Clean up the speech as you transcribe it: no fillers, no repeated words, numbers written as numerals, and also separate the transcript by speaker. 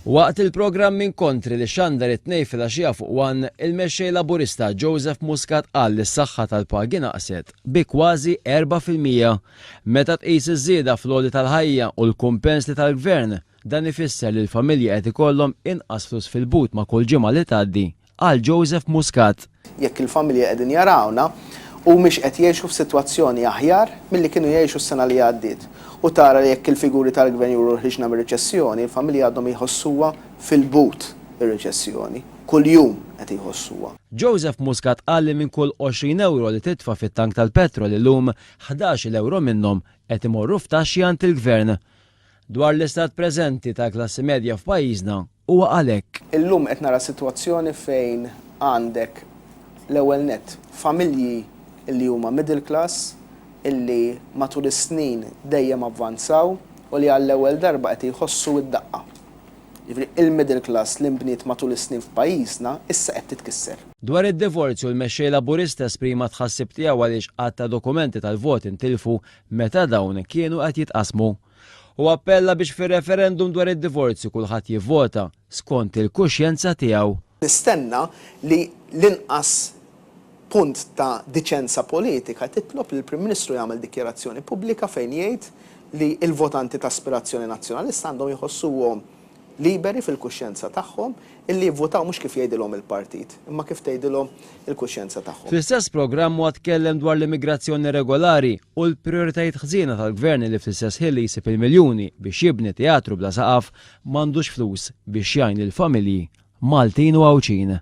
Speaker 1: Waqt il-programm Inkontri li xandar it-Tnejn filgħaxija fuq one, il-Mexxej Laburista Joseph Muscat qal li s-saħħa tal-pagi naqset bi kważi 4%. Meta tqis iż-żieda fl-għoli tal-ħajja u l-kumpens li tal-Gvern, dan ifisser li l-familji qed ikollhom inqas flus fil-but ma' kull ġimgħa li tgħaddi, qal Joseph Muscat.
Speaker 2: Jekk il-familji qegħdin jarawna, humiex qed jgħixu f'sitwazzjoni aħjar milli kienu jgħixu s-sena li għaddiet. U tara li jekk il-figuri tal-Gvern juru li ħriġna mir-riċessjoni, il-familji għadhom jħossuha fil-but ir-riċessjoni. Kuljum qed jħossuha.
Speaker 1: Joseph Muscat qal li minn kull 20 ewro li titfa' fit-tank tal-petrol illum, ħdax-il ewro minnhom qed imorru f'taxxi għand il-Gvern. Dwar l-istat preżenti tal-klassi medja f'pajjiżna, huwa qal hekk.
Speaker 2: Illum qed nara sitwazzjoni fejn għandek l-ewwel nett familji li huma middle class illi matul is-snin dejjem avvanzaw u li għall-ewwel darba qed jħossu d-daqqa. Jiġifieri il-middle class li nbniet matul is-snin f'pajjiżna issa qed titkisser.
Speaker 1: Dwar id-divorzju, l-Mexxej Laburista esprima t-tħassib tiegħu għaliex għadd ta' dokumenti tal-voti ntilfu meta dawn kienu qed jitqassmu. Hu appella biex fir-referendum dwar id-divorzju kulħadd jivvota skont il-kuxjenza tiegħu.
Speaker 2: Nistenna li l-inqas punt ta' diċenza politika titlob li l-Prim Ministru jagħmel dikjarazzjoni pubblika fejn jgħid li l-votanti ta' aspirazzjoni nazzjonalista għandhom jħossuhom liberi fil-kuxjenza tagħhom illi jivvutaw mhux kif jgħidilhom il-partit, imma kif tgħidilhom il-kuxjenza tagħhom.
Speaker 1: Fl-istess programm huwa tkellem dwar l-immigrazzjoni irregolari u l-prijoritajiet ħżiena tal-Gvern li fl-istess ħin li jsib il-miljuni biex jibni teatru bla saqaf, m'għandux flus biex jgħin lill-familji Maltin u Għawdxin.